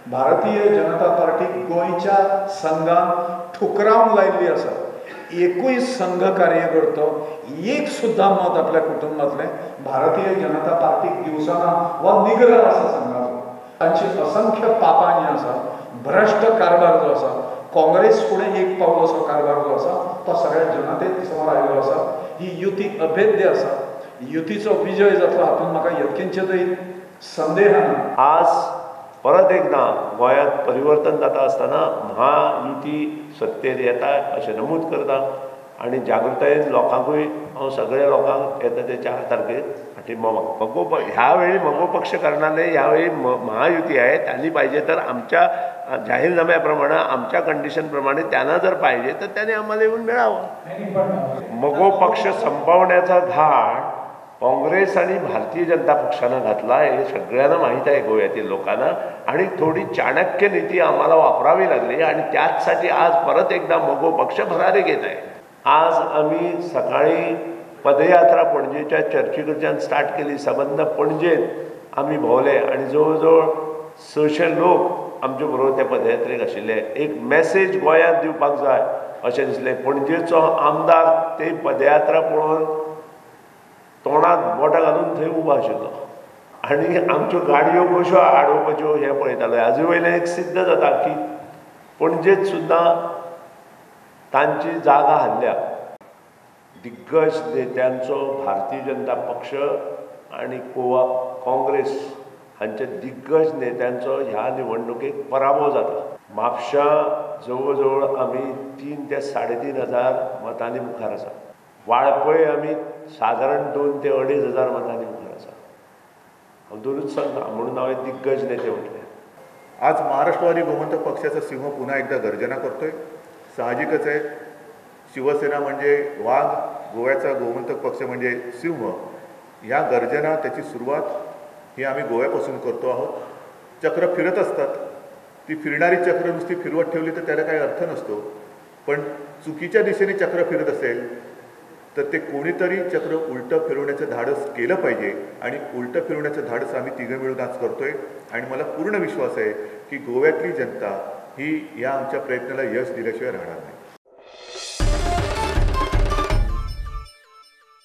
Bharatiya Janata party गोंयच्या संघान ठुकरावन लायिल्ली आसा. एकूय संघ कार्यकर्तो एक सुद्दां मत आपल्या कुटुंबांतलें भारतीय जनता पार्टीक दिवचो ना वा निग्रह आसा संघाचो. तांची असंख्य पापां जीं आसा, भ्रश्ट कारभार जो आसा, काँग्रेस फुडें एक पावल असो कारभार जो आसा तो सगळ्या जनते समोर आयिल्लो आसा. ही युती अभेद्य आसा. युतीचो विजय जातलो हातूंत म्हाका यत्किंचितय संदेह ना. आज परत एकदा गोंयांत परिवर्तन जाता आसतना महायुती सत्तेर येता अशें नमूद करता आनी जागृतायेन लोकांकूय हांव सगळ्या लोकांक येता ते 4 तारखेर पाठिंबो मागता. मगो ह्या वेळी मगो पक्ष करणार नाही, ह्यावेळी महायुती आहे. त्यांनी पाहिजे तर आमच्या जाहीरनाम्याप्रमाणे आमच्या कंडिशन प्रमाणे त्यांना जर पाहिजे तर त्याने आम्हाला येऊन मिळावं. मगो पक्ष संपवण्याचा घाट काँग्रेस आणि भारतीय जनता पक्षानं घातला हे सगळ्यांना माहीत आहे गोव्यातील लोकांना. आणि थोडी चाणक्य नीती आम्हाला वापरावी लागली आणि त्याचसाठी आज परत एकदा मगो पक्ष भरारी घेत आहे. आज आम्ही सकाळी पदयात्रा पणजेच्या चर्चीकडच्यान स्टार्ट केली. सबंद पणजेत आम्ही भोवले आणि जवळजवळ 600 लोक आमचे बरोबर त्या पदयात्रेक आशिल्ले. एक मॅसेज गोंयांत दिवपाक जाय अशें दिसलें. पणजेचो आमदार ते पदयात्रा पळोवन तोंडात बोटां घालून थंय उबो आशिल्लो आनी आमच्यो गाडयो कश्यो आडोवपाच्यो हें पळयतालो. हाजे वयल्यान एक सिद्ध जाता की पणजेत सुद्दां तांची जागा हाल्ल्या. दिग्गज नेत्यांचो भारतीय जनता पक्ष आनी गोवा काँग्रेस हांच्या दिग्गज नेत्यांचो ह्या निवडणुकेक पराभव जाता. म्हापशां जवळ जवळ आमी 3 ते 3.5 हजार मतांनी मुखार आसा. वाळपय आमी सादारण 2 ते 2.5 हजार मतांनी मुखार आसा. हांव दोनूच सांगता म्हणून हांवें दिग्गज नेते म्हटले. आज महाराष्ट्रवादी गोमंतक पक्षाचा सिंह पुन्हा एकदा गर्जना करतोय. साहजिकच आहे, शिवसेना म्हणजे वाघ, गोव्याचा गोमंतक पक्ष म्हणजे सिंह. ह्या गर्जना त्याची सुरुवात ही आम्ही गोव्यापासून करतो आहोत. चक्र फिरत असतात, ती फिरणारी चक्र नुसती फिरवत ठेवली तर त्याला काही अर्थ नसतो. पण चुकीच्या दिशेने चक्र फिरत असेल तर ते कोणीतरी चक्र उलटं फिरवण्याचं धाडस केलं पाहिजे आणि उलटं फिरवण्याचं धाडस आम्ही तिघं मिळून आज करतोय. आणि मला पूर्ण विश्वास आहे की गोव्यातली जनता ही या आमच्या प्रयत्नाला यश दिल्याशिवाय राहणार नाही.